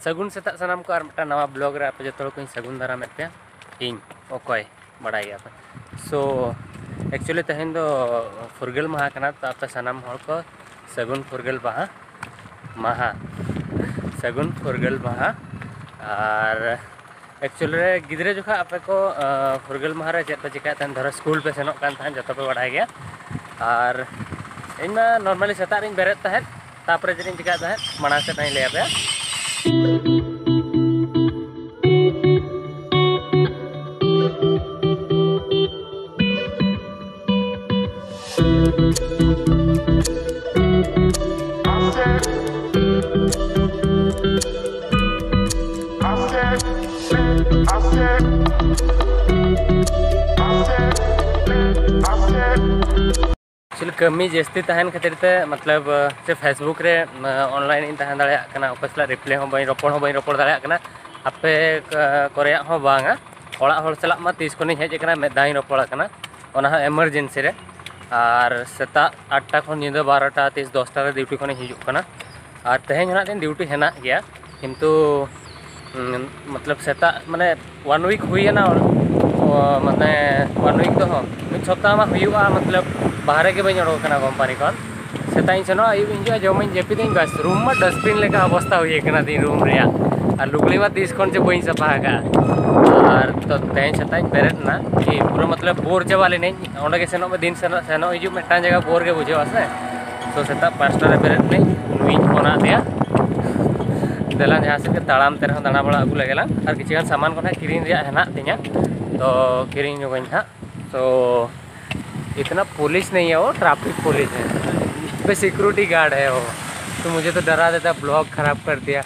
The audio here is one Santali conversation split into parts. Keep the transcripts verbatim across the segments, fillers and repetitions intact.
ᱥᱟᱹᱜᱩᱱ ᱥᱮᱛᱟᱜ ᱥᱟᱱᱟᱢ ᱠᱚ, ᱟᱨ ᱢᱤᱫᱴᱟᱝ ᱱᱟᱣᱟ ᱵᱞᱚᱜ ᱨᱮ ᱟᱯᱮ ᱡᱚᱛᱚ ᱦᱚᱲ ᱠᱚᱧ ᱥᱟᱹᱜᱩᱱ ᱫᱟᱨᱟᱢᱮᱫ ᱯᱮᱭᱟ᱾ ᱤᱧ ᱚᱠᱚᱭ ᱵᱟᱲᱟᱭ ᱜᱮᱭᱟ ᱯᱮ᱾ So actually ᱛᱮᱦᱮᱧ ᱫᱚ ᱯᱷᱩᱨᱜᱟᱹᱞ ᱢᱟᱦᱟ ᱠᱟᱱᱟ, ᱛᱚ ᱟᱯᱮ ᱥᱟᱱᱟᱢ ᱦᱚᱲ ᱠᱚ ᱥᱟᱹᱜᱩᱱ ᱯᱷᱩᱨᱜᱟᱹᱞ ᱢᱟᱦᱟ, ᱢᱟᱦᱟ ᱥᱟᱹᱜᱩᱱ ᱯᱷᱩᱨᱜᱟᱹᱞ ᱢᱟᱦᱟ᱾ ᱟᱨ actually ᱨᱮ ᱜᱤᱫᱽᱨᱟᱹ ᱡᱚᱠᱷᱟ ᱟᱯᱮ ᱠᱚ ᱯᱷᱩᱨᱜᱟᱹᱞ ᱢᱟᱦᱟ ᱨᱮ ᱪᱮᱫ ᱯᱮ ᱪᱤᱠᱟᱹᱭᱮᱫ ᱛᱟᱦᱮᱸᱫ? ᱫᱷᱚᱨᱚ ᱥᱠᱩᱞ ᱯᱮ ᱥᱮᱱᱚᱜ ᱠᱟᱱ ᱛᱟᱦᱮᱸᱫ, ᱡᱚᱛᱚ ᱯᱮ ᱵᱟᱲᱟᱭ ᱜᱮᱭᱟ᱾ ᱟᱨ ᱤᱧ ᱢᱟ normally ᱥᱮᱛᱟᱜ ᱨᱤᱧ ᱵᱮᱨᱮᱫ ᱛᱟᱦᱮᱸᱫ, ᱛᱟᱯᱚᱨᱮ ᱪᱮᱫ ᱤᱧ ᱪᱤᱠᱟᱹᱭᱮᱫ ᱛᱟᱦᱮᱸᱫ ᱢᱟᱲᱟᱝ ᱥᱮᱫ ᱤᱧ ᱞᱟᱹᱭ ᱟᱯᱮᱭᱟ᱾ Actually ᱠᱟᱹᱢᱤ ᱡᱟᱹᱥᱛᱤ ᱛᱟᱦᱮᱱ ᱠᱷᱟᱹᱛᱤᱨ ᱛᱮ, ᱢᱚᱛᱞᱚᱵ, ᱥᱮ Facebook ᱨᱮ online ᱤᱧ ᱛᱟᱦᱮᱸ ᱫᱟᱲᱮᱭᱟᱜ ᱠᱟᱱᱟ, ᱚᱠᱚᱭ ᱥᱟᱞᱟᱜ reply ᱦᱚᱸ ᱵᱟᱹᱧ, ᱨᱚᱯᱚᱲ ᱦᱚᱸ ᱵᱟᱹᱧ ᱨᱚᱯᱚᱲ ᱫᱟᱲᱮᱭᱟᱜ ᱠᱟᱱᱟ᱾ ᱟᱯᱮ ᱠᱚᱨᱮᱭᱟᱜ ᱦᱚᱸ ᱵᱟᱝᱟ᱾ ᱚᱲᱟᱜ ᱦᱚᱲ ᱥᱟᱞᱟᱜ ᱢᱟ ᱛᱤᱥ ᱠᱷᱚᱱᱤᱧ ᱦᱮᱡ ᱟᱠᱟᱱᱟ, ᱢᱤᱫ ᱫᱷᱟᱣ ᱤᱧ ᱨᱚᱯᱚᱲ ᱟᱠᱟᱱᱟ, ᱚᱱᱟ ᱦᱚᱸ ᱮᱢᱟᱨᱡᱮᱱᱥᱤ ᱨᱮ᱾ ᱟᱨ ᱥᱮᱛᱟᱜ ᱟᱴᱴᱟ ᱠᱷᱚᱱ ᱧᱤᱫᱟᱹ ᱵᱟᱨᱚᱴᱟ, ᱛᱤᱥ ᱫᱚᱥᱴᱟ ᱨᱮ ᱰᱤᱭᱩᱴᱤ ᱠᱷᱚᱱᱤᱧ ᱦᱤᱡᱩᱜ ᱠᱟᱱᱟ᱾ ᱟᱨ ᱛᱮᱦᱮᱧ ᱦᱚᱸ ᱱᱟᱜ ᱛᱤᱧ ᱰᱤᱭᱩᱴᱤ ᱦᱮᱱᱟᱜ ᱜᱮᱭᱟ, ᱠᱤᱱᱛᱩ ᱢᱚᱛᱞᱚᱵ ᱥᱮᱛᱟᱜ ᱢᱟᱱᱮ one week ᱦᱩᱭᱮᱱᱟ, ᱢᱟᱱᱮ one week ᱫᱚ ᱦᱚᱸ, ᱢᱤᱫ ᱥᱚᱯᱛᱟᱦ ᱢᱟ ᱦᱩᱭᱩᱜᱼᱟ, ᱢᱚᱛᱞᱚᱵ ᱵᱟᱦᱨᱮ ᱜᱮ ᱵᱟᱹᱧ ᱚᱰᱚᱠ ᱟᱠᱟᱱᱟ ᱠᱳᱢᱯᱟᱱᱤ ᱠᱷᱚᱱ᱾ ᱥᱮᱛᱟᱜ ᱤᱧ ᱥᱮᱱᱚᱜᱼᱟ, ᱟᱹᱭᱩᱵ ᱤᱧ ᱦᱤᱡᱩᱜᱼᱟ, ᱡᱚᱢᱟᱹᱧ, ᱡᱟᱹᱯᱤᱫᱟᱹᱧ, ᱵᱟᱥ᱾ ᱨᱩᱢ ᱢᱟ ᱰᱟᱥᱴᱵᱤᱱ ᱞᱮᱠᱟ ᱚᱵᱚᱥᱛᱟ ᱦᱩᱭ ᱟᱠᱟᱱᱟ ᱛᱤᱧ ᱨᱩᱢ ᱨᱮᱭᱟᱜ, ᱟᱨ ᱞᱩᱜᱽᱲᱤ ᱢᱟ ᱛᱤᱥ ᱠᱷᱚᱱ ᱪᱚ ᱵᱟᱹᱧ ᱥᱟᱯᱷᱟ ᱟᱠᱟᱫᱼᱟ᱾ ᱟᱨ ᱛᱚ ᱛᱮᱦᱮᱧ ᱥᱮᱛᱟᱜ ᱤᱧ ᱵᱮᱨᱮᱫ ᱮᱱᱟ, ᱠᱤ ᱯᱩᱨᱟᱹ ᱢᱚᱛᱞᱚᱵ ᱵᱳᱨ ᱪᱟᱵᱟ ᱞᱤᱱᱟᱹᱧ᱾ ᱚᱸᱰᱮ ᱜᱮ ᱥᱮᱱᱚᱜ ᱢᱮ, ᱫᱤᱱ ᱥᱮᱱᱚᱜ ᱥᱮᱱᱚᱜ ᱦᱤᱡᱩᱜ ᱢᱤᱫᱴᱟᱝ ᱡᱟᱭᱜᱟ ᱵᱳᱨ ᱜᱮ ᱵᱩᱡᱷᱟᱹᱜᱼᱟ ᱥᱮ᱾ ᱛᱚ ᱥᱮᱛᱟᱜ ᱯᱟᱸᱪᱴᱟ ᱨᱮ ᱵᱮᱨᱮᱫ ᱱᱟᱹᱧ, ᱱᱩᱭᱤᱧ ᱯᱷᱳᱱ ᱟᱫᱮᱭᱟ, ᱫᱮᱞᱟ ᱡᱟᱦᱟᱸ ᱥᱮᱫ ᱜᱮ ᱛᱟᱲᱟᱢ ᱛᱮ ᱨᱮᱦᱚᱸ ᱫᱟᱬᱟ ᱵᱟᱲᱟ ᱟᱹᱜᱩ ᱞᱮᱜᱮ ᱞᱟᱝ, ᱟᱨ ᱠᱤᱪᱷᱩ ᱜᱟᱱ ᱥᱟᱢᱟᱱ ᱠᱚ ᱱᱟᱦᱟᱜ ᱠᱤᱨᱤᱧ ᱨᱮᱭᱟᱜ ᱦᱮᱱᱟᱜ ᱛᱤᱧᱟᱹ, ᱛᱚ ᱠᱤᱨᱤᱧ ᱧᱚᱜᱟᱹᱧ ᱦᱟᱸᱜ᱾ तो इतना पुलिस नहीं है, वो ट्रैफिक पुलिस है, पे सिक्योरिटी गार्ड है वो। तो मुझे तो डरा देता, ब्लॉग खराब कर दिया।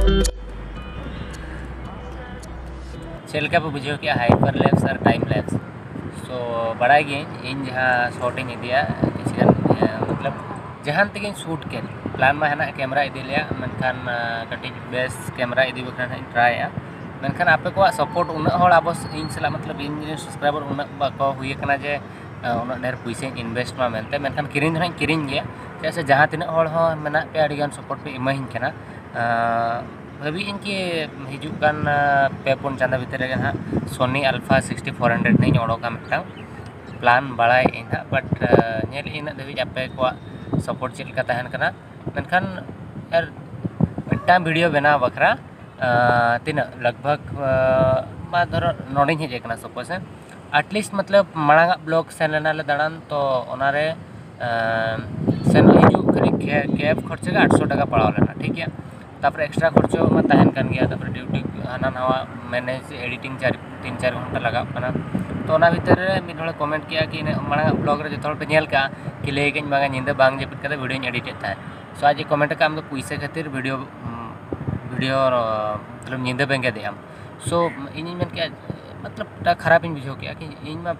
ᱪᱮᱫ ᱞᱮᱠᱟ ᱯᱮ ᱵᱩᱡᱷᱟᱹᱣ ᱠᱮᱜᱼᱟ hyper lapse ᱟᱨ time lapse? So ᱵᱟᱲᱟᱭ ᱜᱤᱭᱟᱹᱧ ᱤᱧ ᱡᱟᱦᱟᱸ short ᱤᱧ ᱤᱫᱤᱭᱟ ᱠᱤᱪᱷᱩ ᱜᱟᱱ, ᱤᱭᱟᱹ, ᱢᱚᱛᱞᱚᱵ ᱡᱟᱦᱟᱱ ᱛᱮᱜᱮᱧ shoot ᱠᱮᱫ, plan ᱢᱟ ᱦᱮᱱᱟᱜ camera ᱤᱫᱤ ᱞᱮᱭᱟ, ᱢᱮᱱᱠᱷᱟᱱ ᱟᱸ, ᱠᱟᱹᱴᱤᱡ ᱵᱮᱥ camera ᱤᱫᱤ ᱵᱟᱠᱷᱨᱟ ᱦᱟᱸᱜ ᱤᱧ ᱴᱨᱟᱭᱟ᱾ ᱢᱮᱱᱠᱷᱟᱱ ᱟᱯᱮ ᱠᱚᱣᱟᱜ support ᱩᱱᱟᱹᱜ ᱦᱚᱲ ᱟᱵᱚ ᱤᱧ ᱥᱟᱞᱟᱜ ᱢᱚᱛᱞᱚᱵ ᱤᱧ ᱨᱮᱱ subscriber ᱩᱱᱟᱹᱜ ᱵᱟᱠᱚ ᱦᱩᱭ ᱟᱠᱟᱱᱟ ᱡᱮ ᱟᱸ, ᱩᱱᱟᱹᱜ ᱰᱷᱮᱨ ᱯᱩᱭᱥᱟᱹᱧ invest ᱢᱟ ᱢᱮᱱᱛᱮ, ᱢᱮᱱᱠᱷᱟᱱ ᱠᱤᱨᱤᱧ ᱫᱚ ᱦᱟᱸᱜ ᱤᱧ ᱠᱤᱨᱤᱧ ᱜᱮᱭᱟ᱾ ᱪᱮᱫᱟᱜ ᱥᱮ ᱡᱟᱦᱟᱸ ᱛᱤᱱᱟᱹᱜ ᱦᱚᱲ ᱦᱚᱸ ᱢᱮᱱᱟᱜ ᱯᱮᱭᱟ ᱟᱹᱰᱤᱜᱟᱱ support ᱯᱮ ᱮᱢᱟᱹᱧ ᱠᱟᱱᱟ᱾ ᱟᱸ, ᱵᱷᱟᱹᱵᱤᱭᱮᱫ ᱟᱹᱧ ᱠᱤ ᱦᱤᱡᱩᱜ ᱠᱟᱱ, ᱟᱸ, ᱯᱮ ᱯᱩᱱ ᱪᱟᱸᱫᱳ ᱵᱷᱤᱛᱤᱨ ᱨᱮᱜᱮ ᱱᱟᱦᱟᱜ Sony Alpha sixty four hundred ᱱᱟᱦᱟᱜ ᱤᱧ ᱚᱰᱳᱠᱟ ᱢᱤᱫᱴᱟᱝ plan ᱵᱟᱲᱟᱭᱮᱫ ᱟᱹᱧ ᱱᱟᱦᱟᱜ, but, ᱟᱸ, ᱧᱮᱞᱮᱫ ᱟᱹᱧ ᱤᱱᱟᱹᱜ ᱫᱷᱟᱹᱵᱤᱡ ᱟᱯᱮ ᱠᱚᱣᱟᱜ support ᱪᱮᱫ ᱞᱮᱠᱟ ᱛᱟᱦᱮᱱ ᱠᱟᱱᱟ᱾ ᱢᱮᱱᱠᱷᱟᱱ ᱟᱨ ᱢᱤᱫᱴᱟᱝ video ᱵᱮᱱᱟᱣ ᱵᱟᱠᱷᱨᱟ, ᱟᱸ, ᱛᱤᱱᱟᱹᱜ ᱞᱟᱜᱽ ᱵᱷᱟᱜᱽ, ᱟᱸ, ᱢᱟ ᱫᱷᱚᱨᱚ ᱱᱚᱰᱮᱧ ᱦᱮᱡ ᱟᱠᱟᱱᱟ suppose, ᱦᱮᱸ, at least ᱢᱚᱛᱞᱚᱵ ᱢᱟᱲᱟᱝ ᱟᱜ vlog ᱥᱮᱱ ᱞᱮᱱᱟ ᱞᱮ ᱫᱟᱬᱟᱱ, ᱛᱚ ᱚᱱᱟᱨᱮ, ᱟᱸ, ᱥᱮᱱᱚᱜ ᱦᱤᱡᱩᱜ ᱠᱷᱟᱹᱞᱤ ᱠᱮ-, cab ᱠᱷᱚᱨᱪᱟ ᱜᱮ ᱟᱴᱥᱚ ᱴᱟᱠᱟ ᱯᱟᱲᱟᱣ ᱞᱮᱱᱟ, ᱴᱷᱤᱠ ᱜᱮᱭᱟ᱾ ᱛᱟᱯᱚᱨᱮ extra ᱠᱷᱚᱨᱪᱟ ᱢᱟ ᱛᱟᱦᱮᱱ ᱠᱟᱱ ᱜᱮᱭᱟ, ᱛᱟᱯᱚᱨᱮ duty ᱦᱟᱱᱟ ᱱᱟᱣᱟ manage, editing ᱪᱟᱨ, ᱛᱤᱱ ᱪᱟᱨ ᱜᱷᱚᱱᱴᱟ ᱞᱟᱜᱟᱜ ᱠᱟᱱᱟ᱾ ᱛᱚ ᱚᱱᱟ ᱵᱷᱤᱛᱤᱨ ᱨᱮ ᱢᱤᱫ ᱦᱚᱲᱮ comment ᱠᱮᱜᱼᱟ ᱠᱤ ᱤᱱᱟᱹᱜ ᱢᱟᱲᱟᱝ ᱟᱜ vlog ᱨᱮ ᱡᱚᱛᱚ ᱦᱚᱲ ᱯᱮ ᱧᱮᱞ ᱠᱟᱜᱼᱟ ᱠᱤ ᱞᱟᱹᱭ ᱠᱟᱹᱧ ᱵᱟᱝᱟ ᱧᱤᱫᱟᱹ ᱵᱟᱝ ᱡᱟᱹᱯᱤᱫ ᱠᱟᱛᱮ videoᱧ edit ᱮᱫ ᱛᱟᱦᱮᱸᱫ᱾ So ᱟᱡ ᱮ comment ᱟᱠᱟᱫ ᱟᱢ ᱫᱚ ᱯᱩᱭᱥᱟᱹ ᱠᱷᱟᱹᱛᱤᱨ video, video, ᱢᱚᱛᱞᱚᱵ ᱧᱤᱫᱟᱹ ᱵᱮᱸᱜᱮᱫ ᱮᱫ ᱟᱢ᱾ So ᱤᱧᱤᱧ ᱢᱮᱱ ᱠᱮᱜᱼᱟ, ᱢᱚᱛᱞᱚᱵ ᱮᱴᱟᱜ ᱠᱷᱟᱨᱟᱯ ᱤᱧ ᱵᱩᱡᱷᱟᱹᱣ ᱠᱮᱜᱼᱟ ᱠᱤ ᱤᱧ ᱢᱟ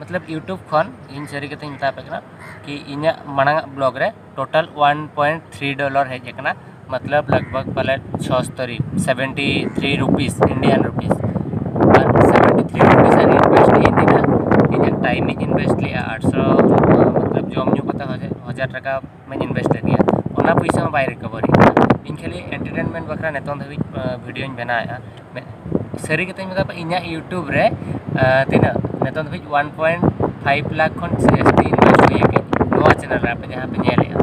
ᱢᱚᱛᱞᱚᱵ YouTube ᱠᱷᱚᱱ ᱤᱧ ᱥᱟᱹᱨᱤ ᱠᱟᱛᱷᱟᱧ ᱢᱮᱛᱟ ᱯᱮ ᱠᱟᱱᱟ ᱠᱤ ᱤᱧᱟᱹᱜ ᱢᱟᱲᱟᱝ ᱟᱜ vlog ᱨᱮ total one point three dollar ᱦᱮᱡ ᱟᱠᱟᱱᱟ, ᱢᱚᱛᱞᱚᱵ ᱞᱟᱜᱽ ᱵᱷᱟᱜᱽ ᱯᱟᱞᱮ ᱪᱷᱚᱥᱛᱚᱨᱤ, seventy three rupees, Indian rupees᱾ ᱟᱨ seventy three rupees ᱟᱨ invest ᱞᱮᱫ ᱤᱧ ᱛᱤᱱᱟᱹᱜ? ᱤᱧᱟᱹᱜ time ᱤᱧ invest ᱞᱮᱫᱼᱟ ᱟᱴᱥᱚ, ᱢᱚᱛᱞᱚᱵ ᱡᱚᱢ ᱧᱩ ᱠᱟᱛᱮ ᱦᱟᱡᱟᱨ, ᱦᱟᱡᱟᱨ ᱴᱟᱠᱟ ᱢᱟᱧ invest ᱞᱮᱫ ᱜᱮᱭᱟ, ᱚᱱᱟ ᱯᱩᱭᱥᱟᱹ ᱦᱚᱸ ᱵᱟᱭ recover ᱤᱧ ᱠᱟᱱᱟ᱾ ᱤᱧ ᱠᱷᱟᱹᱞᱤ entertainment ᱵᱟᱠᱷᱨᱟ ᱱᱤᱛᱚᱝ ᱫᱷᱟᱹᱵᱤᱡ, ᱟᱸ, videoᱧ ᱵᱮᱱᱟᱣᱮᱫᱼᱟ᱾ ᱢᱮ-, ᱥᱟᱹᱨᱤ ᱠᱟᱛᱷᱟᱧ ᱢᱮᱛᱟ ᱯᱮ, ᱤᱧᱟᱹᱜ YouTube ᱨᱮ, ᱟᱸ, ᱛᱤᱱᱟᱹᱜ ᱱᱤᱛᱚᱝ ᱫᱷᱟᱹᱵᱤᱡ one point five ᱞᱟᱠᱷ ᱠᱷᱚᱱ ᱡᱟᱹᱥᱛᱤ invest ᱦᱩᱭ ᱟᱠᱟᱱ ᱱᱚᱣᱟ channel ᱨᱮ, ᱟᱯᱮ ᱡᱟᱦᱟᱸ ᱯᱮ ᱧᱮᱞᱮᱫᱼᱟ᱾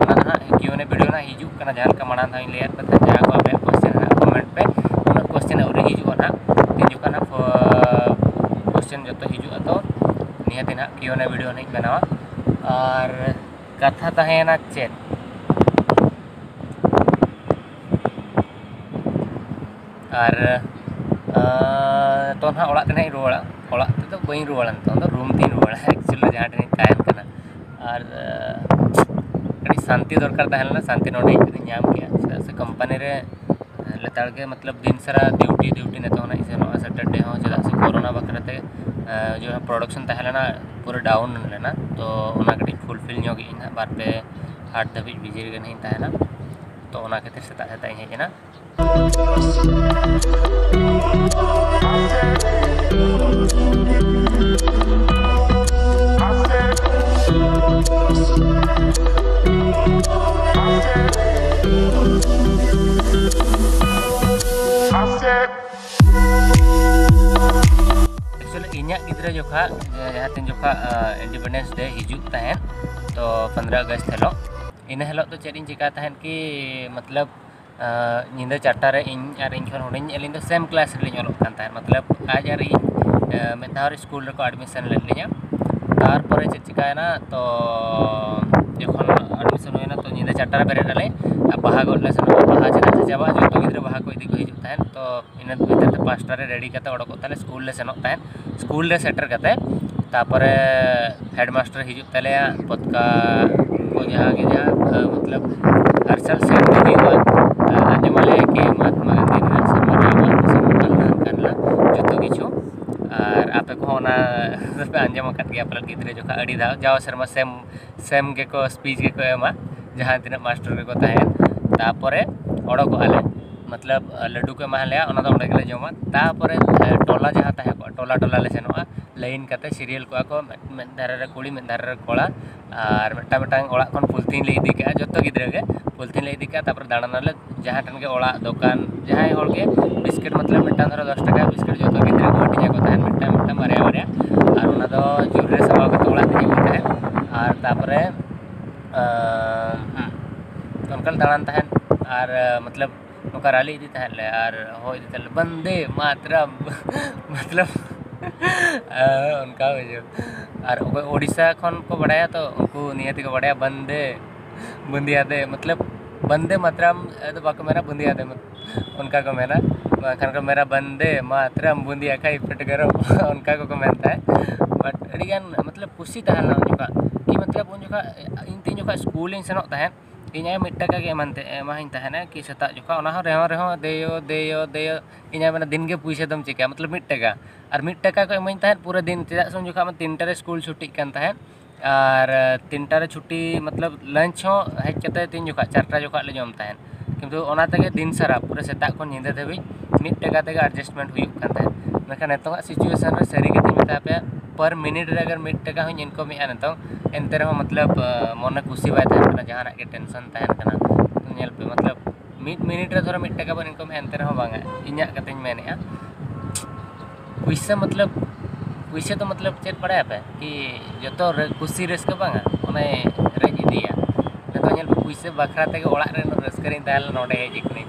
ᱚᱱᱟ ᱫᱚ ᱦᱟᱸᱜ Q and A video ᱨᱮ ᱦᱟᱸᱜ ᱦᱤᱡᱩᱜ ᱠᱟᱱᱟ, ᱡᱟᱦᱟᱸ ᱞᱮᱠᱟ ᱢᱟᱲᱟᱝ ᱫᱷᱟᱣ ᱤᱧ ᱞᱟᱹᱭᱟᱫ ᱯᱮ ᱛᱟᱦᱮᱸᱫ, ᱡᱟᱦᱟᱸ ᱠᱚ ᱟᱯᱮᱭᱟᱜ question ᱦᱮᱱᱟᱜ comment ᱯᱮ, ᱩᱱᱟᱹᱜ question ᱟᱹᱣᱨᱤ ᱦᱤᱡᱩᱜᱼᱟ ᱱᱟᱦᱟᱜ᱾ ᱛᱤᱱ ᱡᱚᱠᱷᱚᱱ ᱦᱟᱸᱜ, ᱟᱸ, question ᱡᱚᱛᱚ ᱦᱤᱡᱩᱜᱼᱟ ᱛᱚ ᱱᱤᱦᱟᱹᱛ ᱱᱟᱦᱟᱜ Q and A video ᱱᱟᱦᱟᱜ ᱤᱧ ᱵᱮᱱᱟᱣᱟ᱾ ᱟᱨ ᱠᱟᱛᱷᱟ ᱛᱟᱦᱮᱸᱭᱮᱱᱟ ᱪᱮᱫ? ᱟᱨ, ᱟᱸ, ᱱᱤᱛᱚᱜ ᱱᱟᱦᱟᱜ ᱚᱲᱟᱜ ᱛᱮ ᱱᱟᱦᱟᱜ ᱤᱧ ᱨᱩᱣᱟᱹᱲᱟ᱾ ᱚᱲᱟᱜ ᱛᱮᱫᱚ ᱵᱟᱹᱧ ᱨᱩᱣᱟᱹᱲᱟ, ᱱᱤᱛᱚᱜ ᱫᱚ room ᱛᱤᱧ ᱨᱩᱣᱟᱹᱲᱟ actually ᱡᱟᱦᱟᱸ ᱴᱷᱮᱱᱤᱧ ᱛᱟᱦᱮᱱ ᱠᱟᱱᱟ᱾ ᱟᱨ, ᱟᱸ, ᱟᱹᱰᱤ ᱥᱟᱱᱛᱤ ᱫᱚᱨᱠᱟᱨ ᱛᱟᱦᱮᱸ ᱞᱮᱱᱟ, ᱥᱟᱱᱛᱤ ᱱᱚᱰᱮ ᱦᱮᱡ ᱠᱟᱛᱮᱧ ᱧᱟᱢ ᱠᱮᱜᱼᱟ, ᱪᱮᱫᱟᱜ ᱥᱮ company ᱨᱮ ᱞᱮᱛᱟᱲ ᱜᱮ, ᱢᱚᱛᱞᱚᱵ ᱫᱤᱱ ᱥᱟᱨᱟ ᱰᱤᱭᱩᱴᱤ ᱰᱤᱭᱩᱴᱤ ᱱᱤᱛᱚᱜ ᱦᱚᱸ ᱱᱟᱜ ᱤᱧ ᱥᱮᱱᱚᱜᱼᱟ ᱥᱮᱴᱟᱨᱰᱮ ᱦᱚᱸ, ᱪᱮᱫᱟᱜ ᱥᱮ ᱠᱳᱨᱳᱱᱟ ᱵᱟᱠᱷᱨᱟ ᱛᱮ ᱡᱟᱦᱟᱸ ᱯᱨᱚᱰᱟᱠᱥᱚᱱ ᱛᱟᱦᱮᱸ ᱞᱮᱱᱟ ᱯᱩᱨᱟᱹ ᱰᱟᱣᱩᱱ ᱞᱮᱱᱟ᱾ ᱛᱚ ᱚᱱᱟ ᱠᱟᱹᱴᱤᱡ ᱯᱷᱩᱞᱯᱷᱤᱞ ᱧᱚᱜ ᱤᱧ ᱦᱟᱸᱜ, ᱵᱟᱨ ᱯᱮ ᱦᱟᱴ ᱫᱷᱟᱹᱵᱤᱡ ᱵᱤᱡᱤ ᱨᱮᱜᱮ ᱱᱟᱜ ᱤᱧ ᱛᱟᱦᱮᱱᱟ᱾ ᱛᱚ ᱚᱱᱟ ᱠᱷᱟᱹᱛᱤᱨ ᱥᱮᱛᱟᱜ ᱥᱮᱛᱟᱜ ᱤᱧ ᱦᱮᱡ ᱮᱱᱟ᱾ Actually, ᱤᱧᱟᱹᱜ ᱜᱤᱫᱽᱨᱟᱹ ᱡᱚᱠᱷᱟ, ᱡᱟᱦᱟᱸ ᱛᱤᱱ ᱡᱚᱠᱷᱟ ᱤᱱᱰᱤᱯᱮᱱᱰᱮᱱᱥ ᱰᱮ ᱦᱤᱡᱩᱜ ᱛᱟᱦᱮᱸᱫ, ᱛᱚ ᱯᱚᱱᱫᱽᱨᱚ ᱟᱜᱚᱥᱴ ᱦᱤᱞᱳᱜ, ᱤᱱᱟᱹ ᱦᱤᱞᱳᱜ ᱫᱚ ᱪᱮᱫ ᱤᱧ ᱪᱮᱠᱟᱭ ᱛᱟᱦᱮᱸᱫ ᱠᱤ, ᱢᱚᱛᱞᱚᱵ ᱧᱤᱫᱟᱹ ᱪᱟᱨᱴᱟ ᱨᱮ ᱤᱧ ᱟᱨ ᱤᱧ ᱠᱷᱚᱱ ᱦᱩᱰᱤᱧ ᱟᱹᱞᱤᱧ ᱫᱚ ᱥᱮᱢ ᱠᱞᱟᱥ ᱨᱮᱞᱤᱧ ᱚᱞᱚᱜ ᱠᱟᱱ ᱛᱟᱦᱮᱸᱫ᱾ ᱢᱚᱛᱞᱚᱵ ᱟᱡ ᱟᱨ ᱤᱧ ᱢᱤᱫ ᱫᱷᱟᱣ ᱨᱮ ᱥᱠᱩᱞ ᱨᱮᱠᱚ ᱮᱰᱢᱤᱥᱚᱱ ᱞᱮᱫ ᱞᱤᱧᱟ᱾ ᱛᱟᱨᱯᱚᱨᱮ ᱪᱮᱫ ᱪᱤᱠᱟᱭᱮᱱᱟ, ᱛᱚ ᱡᱚᱠᱷᱚᱱ ᱮᱰᱢᱤᱥᱚᱱ ᱦᱩᱭᱮᱱᱟ, ᱛᱚ ᱧᱤᱫᱟᱹ ᱪᱟᱨᱴᱟ ᱨᱮ ᱵᱮᱨᱮᱫ ᱟᱞᱮ ᱟᱨ ᱵᱟᱦᱟ ᱜᱚᱫ ᱞᱮ ᱥᱮᱱᱚᱜᱼᱟ᱾ ᱵᱟᱦᱟ ᱪᱮᱫᱟᱜ ᱥᱮ ᱪᱟᱵᱟᱜᱼᱟ, ᱡᱚᱛᱚ ᱜᱤᱫᱽᱨᱟᱹ ᱵᱟᱦᱟ ᱠᱚ ᱤᱫᱤ ᱠᱚ ᱦᱤᱡᱩᱜ ᱛᱟᱦᱮᱸᱫ᱾ ᱛᱚ ᱤᱱᱟᱹ ᱵᱷᱤᱛᱤᱨ ᱛᱮ ᱯᱟᱸᱪᱴᱟ ᱨᱮ ᱨᱮᱰᱤ ᱠᱟᱛᱮ ᱚᱰᱚᱠᱚᱜ ᱛᱟᱞᱮ ᱥᱠᱩᱞ ᱞᱮ ᱥᱮᱱᱚᱜ ᱛᱟᱦᱮᱸᱫ᱾ ᱥᱠᱩᱞ ᱨᱮ ᱥᱮᱴᱮᱨ ᱠᱟᱛᱮ ᱛᱟᱨᱯᱚᱨᱮ ᱦᱮᱰᱢᱟᱥᱴᱟᱨ ᱦᱤᱡᱩᱜ ᱛᱟᱞᱮᱭᱟ, ᱯᱚᱛᱠᱟ ᱠᱚ ᱡᱟᱦᱟᱸ ᱜᱮ ᱡᱟᱦᱟᱸ ᱢᱚᱛᱞᱚᱵ ᱦᱟᱨᱥᱟᱞ ᱥᱮᱱ ᱦᱩᱭᱩᱜᱼᱟ᱾ ᱟᱸᱡᱚᱢ ᱟᱞᱮ ᱠᱤ ᱢᱚᱦᱟᱛᱢᱟ ᱜᱟᱱᱫᱷᱤ ᱱᱩᱱᱟᱹᱜ ᱥᱮᱨᱢᱟ ᱨᱮ ᱟᱵᱚᱣᱟᱜ ᱫᱤᱥᱚᱢ ᱦᱟᱛᱟᱣ ᱞᱮᱱᱟ, ᱦᱟᱱᱠᱟ ᱞᱮᱱᱟ, ᱡᱚᱛᱚ ᱠᱤᱪᱷᱩ᱾ ᱟᱨ ᱟᱯᱮ ᱠᱚᱦᱚᱸ ᱚᱱᱟ ᱫᱚᱯᱮ ᱟᱸᱡᱚᱢ ᱟᱠᱟᱫ ᱜᱮᱭᱟ ᱯᱟᱞᱮᱫ, ᱜᱤᱫᱽᱨᱟᱹ ᱡᱚᱠᱷᱟ ᱟᱹᱰᱤ ᱫᱷᱟᱣ ᱡᱟᱣ ᱥᱮᱨᱢᱟ ᱥᱮᱢ ᱥᱮᱢ ᱜᱮᱠᱚ ᱥᱯᱤᱪ ᱜᱮᱠᱚ ᱮᱢᱟ, ᱡᱟᱦᱟᱸ ᱛᱤᱱᱟᱹᱜ ᱢᱟᱥᱴᱟᱨ ᱜᱮᱠᱚ ᱛᱟᱦᱮᱱ᱾ ᱛᱟᱨᱯᱚᱨᱮ ᱚᱰᱚᱠᱚᱜᱼᱟ ᱞᱮ, ᱢᱚᱛᱞᱚᱵ ᱞᱟᱹᱰᱩ ᱠᱚ ᱮᱢᱟ ᱞᱮᱭᱟ, ᱚᱱᱟ ᱫᱚ ᱚᱸᱰᱮ ᱜᱮᱞᱮ ᱡᱚᱢᱟ᱾ ᱛᱟᱨᱯᱚᱨᱮ ᱴᱚᱞᱟ ᱡᱟᱦᱟᱸ ᱛᱟᱦᱮᱸ ᱠᱚᱜᱼᱟ, ᱴᱚᱞᱟ ᱴᱚᱞᱟ ᱞᱮ ᱥᱮᱱᱚᱜᱼᱟ, ᱞᱟᱭᱤᱱ ᱠᱟᱛᱮ ᱥᱤᱨᱤᱭᱟᱞ ᱠᱚᱜᱼᱟ ᱠᱚ, ᱢᱤᱫ ᱫᱷᱟᱨᱮ ᱨᱮ ᱠᱩᱲᱤ, ᱢᱤᱫ ᱫᱷᱟᱨᱮ ᱨᱮ ᱠᱚᱲᱟ, ᱟᱨ ᱢᱤᱫᱴᱟᱝ ᱢᱤᱫᱴᱟᱝ ᱚᱲᱟᱜ ᱠᱷᱚᱱ ᱯᱚᱞᱤᱛᱷᱤᱱ ᱞᱮ ᱤᱫᱤ ᱠᱟᱜᱼᱟ, ᱡᱚᱛᱚ ᱜᱤᱫᱽᱨᱟᱹ ᱜᱮ ᱯᱚᱞᱤᱛᱷᱤᱱ ᱞᱮ ᱤᱫᱤ ᱠᱟᱜᱼᱟ᱾ ᱛᱟᱨᱯᱚᱨᱮ ᱫᱟᱬᱟᱱᱟᱞᱮ, ᱡᱟᱦᱟᱸ ᱴᱷᱮᱱ ᱜᱮ ᱚᱲᱟᱜ, ᱫᱚᱠᱟᱱ, ᱡᱟᱦᱟᱸᱭ ᱦᱚᱲ ᱜᱮ ᱵᱤᱥᱠᱤᱴ, ᱢᱚᱛᱞᱚᱵ ᱢᱤᱫᱴᱟᱝ ᱫᱷᱚᱨᱚ ᱫᱚᱥ ᱴᱟᱠᱟ ᱵᱤᱥᱠᱤᱴ ᱡᱚᱛᱚ ᱜᱤᱫᱽᱨᱟᱹ ᱠᱚ ᱦᱟᱹᱴᱤᱧ ᱟᱠᱚ ᱛᱟᱦᱮᱸᱫ, ᱢᱤᱫᱴᱟᱝ ᱢᱤᱫᱴᱟᱝ ᱵᱟᱨᱭᱟ ᱵᱟᱨᱭᱟ᱾ ᱟᱨ ᱚᱱᱟ ᱫᱚ ᱡᱳᱨ ᱨᱮ ᱥᱟᱢᱵᱟᱣ ᱠᱟᱛᱮ ᱚᱲᱟᱜ ᱤᱫᱤ ᱦᱩᱭᱩᱜ ᱛᱟᱦᱮᱸᱫ᱾ ᱟᱨ ᱛᱟᱨᱯᱚᱨᱮ ᱟᱸ, ᱦᱩᱸ, ᱚᱱᱠᱟ ᱞᱮ ᱫᱟᱬᱟᱱ ᱛᱟᱦᱮᱸᱫ᱾ ᱟᱨ ᱢᱚᱛᱞᱚᱵ ᱱᱚᱝᱠᱟ ᱨᱟᱞᱤ ᱤᱫᱤ ᱛᱟᱦᱮᱸᱫ ᱞᱮ ᱟᱨ ᱦᱚᱭ ᱤᱫᱤ ᱛᱟᱦᱮᱸᱫ ᱞᱮ, "ᱵᱚᱱᱫᱮ ᱢᱟᱛᱨᱟᱢ", ᱢᱚᱛᱞᱚᱵ ᱚᱱᱠᱟ ᱵᱩᱡᱷᱟᱹᱣ᱾ ᱟᱨ ᱚᱠᱚᱭ ᱳᱰᱤᱥᱟ ᱠᱷᱚᱱ ᱠᱚ ᱵᱟᱲᱟᱭᱟ, ᱛᱚ ᱩᱱᱠᱩ ᱱᱤᱭᱟᱹ ᱛᱮᱠᱚ ᱵᱟᱲᱟᱭᱟ, "ᱵᱚᱱᱫᱮ ᱵᱩᱸᱫᱤᱭᱟ ᱫᱮ", ᱢᱚᱛᱞᱚᱵ ᱵᱚᱱᱫᱮ ᱢᱟᱛᱨᱟᱢ ᱫᱚ ᱵᱟᱠᱚ ᱢᱮᱱᱟ, ᱵᱩᱸᱫᱤᱭᱟ ᱫᱮ, ᱚᱱᱠᱟ ᱠᱚ ᱢᱮᱱᱟ᱾ ᱵᱟᱝᱠᱷᱟᱱ ᱠᱚ ᱢᱮᱱᱟ, "ᱵᱚᱱᱫᱮ ᱢᱟᱛᱨᱟᱢ ᱵᱩᱸᱫᱤᱭᱟ ᱠᱷᱟᱭ ᱯᱮᱴ ᱜᱚᱨᱚᱢ", ᱚᱱᱠᱟ ᱠᱚᱠᱚ ᱢᱮᱱ ᱛᱟᱦᱮᱸᱫ᱾ ᱵᱟᱴ ᱟᱹᱰᱤᱜᱟᱱ ᱢᱚᱛᱞᱚᱵ ᱠᱩᱥᱤ ᱛᱟᱦᱮᱸ ᱞᱮᱱᱟ ᱩᱱ ᱡᱚᱠᱷᱟᱡ, ᱠᱤ ᱢᱚᱛᱞᱚᱵ ᱩᱱ ᱡᱚᱠᱷᱟᱡ ᱤᱧ ᱛᱤᱱ ᱡᱚᱠᱷᱟᱡ ᱥᱠᱩᱞᱤᱧ ᱥᱮᱱᱚᱜ ᱛᱟᱦᱮᱸᱫ, ᱤᱧ ᱟᱭᱳ ᱢᱤᱫ ᱴᱟᱠᱟ ᱜᱮ ᱮᱢᱟᱱ ᱛᱮ ᱮᱢᱟᱦᱟᱹᱧ ᱛᱟᱦᱮᱱᱟ ᱠᱤ ᱥᱮᱛᱟᱜ ᱡᱚᱠᱷᱟ, ᱚᱱᱟ ᱦᱚᱸ ᱨᱮᱦᱚᱸ ᱨᱮᱦᱚᱸ ᱫᱮᱭᱚ ᱫᱮᱭᱚ ᱫᱮᱭᱚ, ᱤᱧ ᱟᱭᱳ ᱢᱮᱱᱟ, "ᱫᱤᱱ ᱜᱮ ᱯᱩᱭᱥᱟᱹ ᱫᱚᱢ ᱪᱤᱠᱟᱹᱭᱟ?" ᱢᱚᱛᱞᱚᱵ ᱢᱤᱫ ᱴᱟᱠᱟ, ᱟᱨ ᱢᱤᱫ ᱴᱟᱠᱟ ᱠᱚ ᱮᱢᱟᱹᱧ ᱛᱟᱦᱮᱸᱫ ᱯᱩᱨᱟᱹ ᱫᱤᱱ, ᱪᱮᱫᱟᱜ ᱥᱮ ᱩᱱ ᱡᱚᱠᱷᱟ ᱢᱟ ᱛᱤᱱᱴᱟ ᱨᱮ ᱥᱠᱩᱞ ᱪᱷᱩᱴᱤᱜ ᱠᱟᱱ ᱛᱟᱦᱮᱸᱫ, ᱟᱨ ᱛᱤᱱᱴᱟ ᱨᱮ ᱪᱷᱩᱴᱤ ᱢᱚᱛᱞᱚᱵ ᱞᱟᱧᱪ ᱦᱚᱸ ᱦᱮᱡ ᱠᱟᱛᱮ ᱛᱤᱱ ᱡᱚᱠᱷᱟ, ᱪᱟᱨᱴᱟ ᱡᱚᱠᱷᱟ ᱞᱮ ᱡᱚᱢ ᱛᱟᱦᱮᱸᱫ, ᱠᱤᱱᱛᱩ ᱚᱱᱟ ᱛᱮᱜᱮ ᱫᱤᱱ ᱥᱟᱨᱟ ᱯᱩᱨᱟᱹ ᱥᱮᱛᱟᱜ ᱠᱷᱚᱱ ᱧᱤᱫᱟᱹ ᱫᱷᱟᱹᱵᱤᱡ ᱢᱤᱫ ᱴᱟᱠᱟ ᱛᱮᱜᱮ ᱮᱰᱡᱟᱥᱴᱢᱮᱱᱴ ᱦᱩᱭᱩᱜ ᱠᱟᱱ ᱛᱟᱦᱮᱸᱫ᱾ ᱢᱮᱱᱠᱷᱟᱱ ᱱᱤᱛᱚᱜᱟᱜ ᱥᱤᱪᱩᱭᱮᱥᱚᱱ ᱨᱮ ᱥᱟᱹᱨᱤ ᱠᱟᱛᱷᱟᱧ ᱢᱮᱛᱟ ᱯᱮᱭᱟ, ᱯᱟᱨ ᱢᱤᱱᱤᱴ ᱨᱮ ᱟᱜᱟᱨ ᱢᱤᱫ ᱴᱟᱠᱟ ᱦᱚᱸᱧ ᱤᱱᱠᱟᱢᱮᱫᱼᱟ ᱱᱤᱛᱚᱝ, ᱮᱱᱛᱮ ᱨᱮᱦᱚᱸ ᱢᱚᱛᱞᱚᱵ ᱢᱚᱱᱮ ᱠᱩᱥᱤ ᱵᱟᱭ ᱛᱟᱦᱮᱱ ᱠᱟᱱᱟ, ᱡᱟᱦᱟᱱᱟᱜ ᱜᱮ ᱴᱮᱱᱥᱚᱱ ᱛᱟᱦᱮᱱ ᱠᱟᱱᱟ᱾ ᱧᱮᱞ ᱯᱮ, ᱢᱚᱛᱞᱚᱵ ᱢᱤᱫ ᱢᱤᱱᱤᱴ ᱨᱮ ᱫᱷᱚᱨᱚ ᱢᱤᱫ ᱴᱟᱠᱟ ᱵᱚᱱ ᱤᱱᱠᱟᱢᱮᱫᱼᱟ, ᱮᱱᱛᱮ ᱨᱮᱦᱚᱸ ᱵᱟᱝᱟ, ᱤᱧᱟᱹᱜ ᱠᱟᱛᱷᱟᱧ ᱢᱮᱱᱮᱫᱼᱟ᱾ ᱯᱩᱭᱥᱟᱹ ᱢᱚᱛᱞᱚᱵ, ᱯᱩᱭᱥᱟᱹ ᱫᱚ ᱢᱚᱛᱞᱚᱵ ᱪᱮᱫ ᱵᱟᱲᱟᱭᱟᱯᱮ ᱠᱤ ᱡᱚᱛᱚ ᱨᱟᱹ-, ᱠᱩᱥᱤ ᱨᱟᱹᱥᱠᱟᱹ ᱵᱟᱝᱟ, ᱚᱱᱮ ᱨᱮᱡ ᱤᱫᱤᱭᱟ᱾ ᱱᱤᱛᱚᱜ ᱧᱮᱞ ᱯᱮ, ᱯᱩᱭᱥᱟᱹ ᱵᱟᱠᱷᱨᱟ ᱛᱮᱜᱮ ᱚᱲᱟᱜ ᱨᱮ ᱩᱱᱟᱹᱜ ᱨᱟᱹᱥᱠᱟᱹ ᱨᱤᱧ ᱛᱟᱦᱮᱸ ᱞᱮᱱᱟ, ᱱᱚᱰᱮ ᱦᱮᱡ ᱟᱠᱟᱱᱟᱹᱧ᱾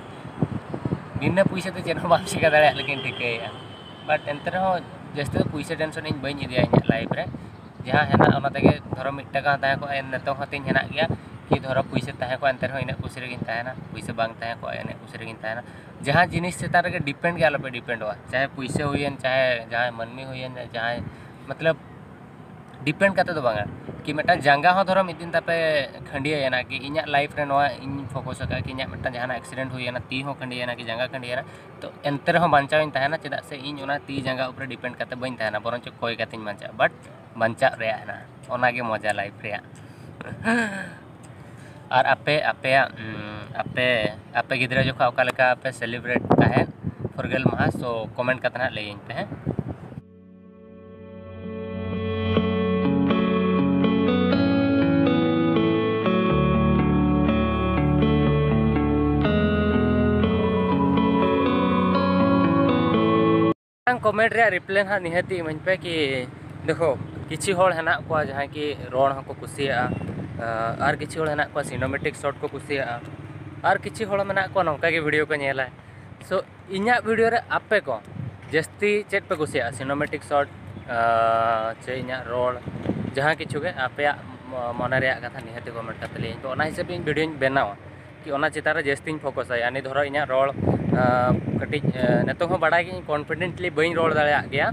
ᱵᱤᱱᱟᱹ ᱯᱩᱭᱥᱟᱹ ᱛᱮ ᱪᱮᱫ ᱦᱚᱸ ᱵᱟᱢ ᱪᱤᱠᱟᱹ ᱫᱟᱲᱮᱭᱟᱜ ᱞᱮᱠᱟᱧ ᱴᱷᱤᱠᱟᱹᱭᱮᱫᱼᱟ᱾ ᱵᱟᱴ ᱮᱱᱛᱮ ᱨᱮᱦᱚᱸ ᱡᱟᱹᱥᱛᱤ ᱫᱚ ᱯᱩᱭᱥᱟᱹ ᱴᱮᱱᱥᱚᱱ ᱤᱧ ᱵᱟᱹᱧ ᱤᱫᱤᱭᱟ ᱤᱧᱟᱹᱜ ᱞᱟᱭᱤᱯᱷ ᱨᱮ᱾ ᱡᱟᱦᱟᱸ ᱦᱮᱱᱟᱜ ᱚᱱᱟ ᱛᱮᱜᱮ, ᱫᱷᱚᱨᱚ ᱢᱤᱫ ᱴᱟᱠᱟ ᱦᱚᱸ ᱛᱟᱦᱮᱸ ᱠᱚᱜᱼᱟ, ᱱᱤᱛᱚᱝ ᱦᱚᱸ ᱛᱤᱧ ᱦᱮᱱᱟᱜ ᱜᱮᱭᱟ᱾ ᱠᱤ ᱫᱷᱚᱨᱚ ᱯᱩᱭᱥᱟᱹ ᱛᱟᱦᱮᱸ ᱠᱚᱜᱼᱟ, ᱮᱱᱛᱮ ᱨᱮᱦᱚᱸ ᱤᱱᱟᱹᱜ ᱠᱩᱥᱤ ᱨᱮᱜᱮᱧ ᱛᱟᱦᱮᱱᱟ, ᱯᱩᱭᱥᱟᱹ ᱵᱟᱝ ᱛᱟᱦᱮᱸ ᱠᱚᱜᱼᱟ, ᱤᱱᱟᱹᱜ ᱠᱩᱥᱤ ᱨᱮᱜᱮᱧ ᱛᱟᱦᱮᱱᱟ᱾ ᱡᱟᱦᱟᱸ ᱡᱤᱱᱤᱥ ᱪᱮᱛᱟᱱ ᱨᱮᱜᱮ ᱰᱤᱯᱮᱱᱰ ᱜᱮ ᱟᱞᱚᱯᱮ ᱰᱤᱯᱮᱱᱰᱚᱜᱼᱟ, ᱪᱟᱦᱮ ᱯᱩᱭᱥᱟᱹ ᱦᱩᱭᱮᱱ, ᱪᱟᱦᱮ ᱡᱟᱦᱟᱸᱭ ᱢᱟᱹᱱᱢᱤ ᱦᱩᱭᱮᱱ, ᱡᱟᱦᱟᱸᱭ ᱢᱚᱛᱞᱚᱵ ᱰᱤᱯᱮᱱᱰ ᱠᱟᱛᱮ ᱫᱚ ᱵᱟᱝᱟ᱾ ᱠᱤ ᱢᱤᱫᱴᱟᱝ ᱡᱟᱸᱜᱟ ᱦᱚᱸ ᱫᱷᱚᱨᱚ ᱢᱤᱫ ᱫᱤᱱ ᱛᱟᱯᱮ ᱠᱷᱟᱹᱱᱰᱤᱭᱟᱹᱭᱮᱱᱟ, ᱠᱤ ᱤᱧᱟᱹᱜ ᱞᱟᱭᱤᱯᱷ ᱨᱮ ᱱᱚᱣᱟ ᱤᱧ ᱯᱷᱳᱠᱟᱥ ᱟᱠᱟᱫᱼᱟ, ᱠᱤ ᱤᱧᱟᱹᱜ ᱢᱤᱫᱴᱟᱝ ᱡᱟᱦᱟᱱᱟᱜ ᱮᱠᱥᱤᱰᱮᱱᱴ ᱦᱩᱭᱮᱱᱟ, ᱛᱤ ᱦᱚᱸ ᱠᱷᱟᱹᱱᱰᱤᱭᱟᱹᱭᱮᱱᱟ, ᱠᱤ ᱡᱟᱸᱜᱟ ᱠᱷᱟᱹᱱᱰᱤᱭᱟᱹᱭᱮᱱᱟ, ᱛᱚ ᱮᱱᱛᱮ ᱨᱮᱦᱚᱸ ᱵᱟᱧᱪᱟᱣᱤᱧ ᱛᱟᱦᱮᱱᱟ᱾ ᱪᱮᱫᱟᱜ ᱥᱮ ᱤᱧ ᱚᱱᱟ ᱛᱤ ᱡᱟᱸᱜᱟ ᱩᱯᱨᱮ ᱰᱤᱯᱮᱱᱰ ᱠᱟᱛᱮ ᱵᱟᱹᱧ ᱛᱟᱦᱮᱱᱟ, ᱵᱚᱨᱚᱝ ᱪᱚ ᱠᱚᱭ ᱠᱟᱛᱮᱧ ᱵᱟᱧᱪᱟᱜᱼᱟ, ᱵᱟᱴ ᱵᱟᱧᱪᱟᱜ ᱨᱮᱭᱟᱜ ᱦᱮᱱᱟᱜᱼᱟ᱾ ᱚᱱᱟᱜᱮ ᱢᱚᱡᱟ ᱞᱟᱭᱤᱯᱷ ᱨᱮᱭᱟᱜ᱾ ᱟᱨ ᱟᱯᱮ, ᱟᱯᱮᱭᱟᱜ, ᱩᱸ, ᱟᱯᱮ, ᱟᱯᱮ ᱜᱤᱫᱽᱨᱟᱹ ᱡᱚᱠᱷᱚᱱ ᱚᱠᱟ ᱞᱮᱠᱟ ᱯᱮ ᱥᱮᱞᱤᱵᱨᱮᱴ ᱛᱟᱦᱮᱸᱫ ᱯᱷᱩᱨᱜᱟᱹᱞ ᱢᱟᱦᱟ, ᱥᱳ ᱠᱚᱢᱮᱱᱴ ᱠᱟᱛᱮ ᱱᱟᱦᱟᱜ ᱞᱟᱹᱭᱟᱹᱧ ᱯᱮ ᱦᱮᱸ᱾ ᱢᱤᱫᱴᱟᱝ ᱠᱚᱢᱮᱱᱴ ᱨᱮᱭᱟᱜ ᱨᱤᱯᱞᱟᱭ ᱱᱟᱦᱟᱜ ᱱᱤᱦᱟᱹᱛᱤ ᱤᱢᱟᱹᱧ ᱯᱮ ᱠᱤ, ᱫᱮᱠᱷᱳ, ᱠᱤᱪᱷᱩ ᱦᱚᱲ ᱦᱮᱱᱟᱜ ᱠᱚᱣᱟ ᱡᱟᱦᱟᱸᱭ ᱠᱤ ᱨᱚᱲ ᱦᱚᱸᱠᱚ ᱠᱩᱥᱤᱭᱟᱜᱼᱟ, ᱟᱨ ᱠᱤᱪᱷᱩ ᱦᱚᱲ ᱦᱮᱱᱟᱜ ᱠᱚᱣᱟ ᱥᱤᱱᱮᱢᱮᱴᱤᱠ ᱥᱚᱴ ᱠᱚ ᱠᱩᱥᱤᱭᱟᱜᱼᱟ, ᱟᱨ ᱠᱤᱪᱷᱩ ᱦᱚᱲ ᱢᱮᱱᱟᱜ ᱠᱚᱣᱟ ᱱᱚᱝᱠᱟ ᱜᱮ ᱵᱷᱤᱰᱤᱭᱳ ᱠᱚ ᱧᱮᱞᱟ᱾ ᱥᱳ ᱤᱧᱟᱹᱜ ᱵᱷᱤᱰᱤᱭᱳ ᱨᱮ ᱟᱯᱮ ᱠᱚ ᱡᱟᱹᱥᱛᱤ ᱪᱮᱫ ᱯᱮ ᱠᱩᱥᱤᱭᱟᱜᱼᱟ? ᱥᱤᱱᱮᱢᱮᱴᱤᱠ ᱥᱚᱴ, ᱪᱮ ᱤᱧᱟᱹᱜ ᱨᱚᱲ, ᱡᱟᱦᱟᱸ ᱠᱤᱪᱷᱩ ᱜᱮ ᱟᱯᱮᱭᱟᱜ ᱢᱚ-, ᱢᱚᱱᱮ ᱨᱮᱭᱟᱜ ᱠᱟᱛᱷᱟ ᱱᱤᱦᱟᱹᱛ ᱜᱮ ᱠᱚᱢᱮᱱᱴ ᱠᱟᱛᱮ ᱞᱟᱹᱭᱟᱹᱧ ᱯᱮ, ᱚᱱᱟ ᱦᱤᱥᱟᱹᱵ ᱤᱧ ᱵᱷᱤᱰᱤᱭᱳᱧ ᱵᱮᱱᱟᱣᱟ᱾ ᱠᱤ ᱚᱱᱟ ᱪᱮᱛᱟᱱ ᱨᱮ ᱡᱟᱹᱥᱛᱤᱧ ᱯᱷᱳᱠᱟᱥᱟ᱾ ᱭᱟᱱᱤ ᱫᱷᱚᱨᱚ ᱤᱧᱟᱹᱜ ᱨᱚᱲ, ᱟᱸ, ᱠᱟᱹᱴᱤᱡ, ᱟᱸ, ᱱᱤᱛᱚᱜ ᱦᱚᱸ ᱵᱟᱲᱟᱭ ᱜᱤᱭᱟᱹᱧ ᱠᱚᱱᱯᱷᱤᱰᱮᱱᱴᱞᱤ ᱵᱟᱹᱧ ᱨᱚᱲ ᱫᱟᱲᱮᱭᱟᱜ ᱜᱮᱭᱟ,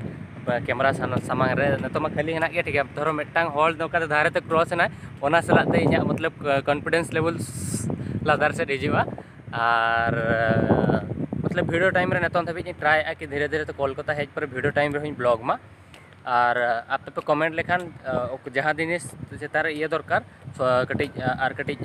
ᱠᱮᱢᱮᱨᱟ ᱥᱟᱢᱟᱝ ᱨᱮ ᱱᱤᱛᱚᱜ ᱢᱟ ᱠᱷᱟᱹᱞᱤ ᱦᱮᱱᱟᱜ ᱜᱮᱭᱟ, ᱴᱷᱤᱠ ᱜᱮᱭᱟ᱾ ᱫᱷᱚᱨᱚ ᱢᱤᱫᱴᱟᱝ ᱦᱚᱲ ᱱᱚᱝᱠᱟ ᱫᱷᱟᱨᱮ ᱛᱮ ᱠᱨᱚᱥ ᱮᱱᱟᱭ, ᱚᱱᱟ ᱥᱟᱞᱟᱜ ᱛᱮ ᱤᱧᱟᱹᱜ ᱢᱚᱛᱞᱚᱵ ᱠᱚᱱᱯᱷᱤᱰᱮᱱᱥ ᱞᱮᱵᱮᱞ ᱞᱟᱛᱟᱨ ᱥᱮᱫ ᱦᱤᱡᱩᱜᱼᱟ᱾ ᱟᱨ ᱢᱚᱛᱞᱚᱵ ᱵᱷᱤᱰᱤᱭᱳ ᱴᱟᱭᱤᱢ ᱨᱮ ᱱᱤᱛᱚᱝ ᱫᱷᱟᱹᱵᱤᱡ ᱤᱧ ᱴᱨᱟᱭᱮᱫᱼᱟ ᱠᱤ ᱫᱷᱤᱨᱮ ᱫᱷᱤᱨᱮ ᱛᱮ ᱠᱳᱞᱠᱟᱛᱟ ᱦᱮᱡ ᱯᱚᱨᱮ ᱵᱷᱤᱰᱤᱭᱳ ᱴᱟᱭᱤᱢ ᱨᱮᱦᱚᱸᱧ ᱵᱞᱚᱜᱽ ᱢᱟ᱾ ᱟᱨ ᱟᱯᱮ ᱯᱮ ᱠᱚᱢᱮᱱᱴ ᱞᱮᱠᱷᱟᱱ ᱡᱟᱦᱟᱸ ᱡᱤᱱᱤᱥ ᱪᱮᱛᱟᱱ ᱨᱮ ᱤᱭᱟᱹ ᱫᱚᱨᱠᱟᱨ, ᱠᱟᱹᱴᱤᱡ ᱟᱨ ᱠᱟᱹᱴᱤᱡ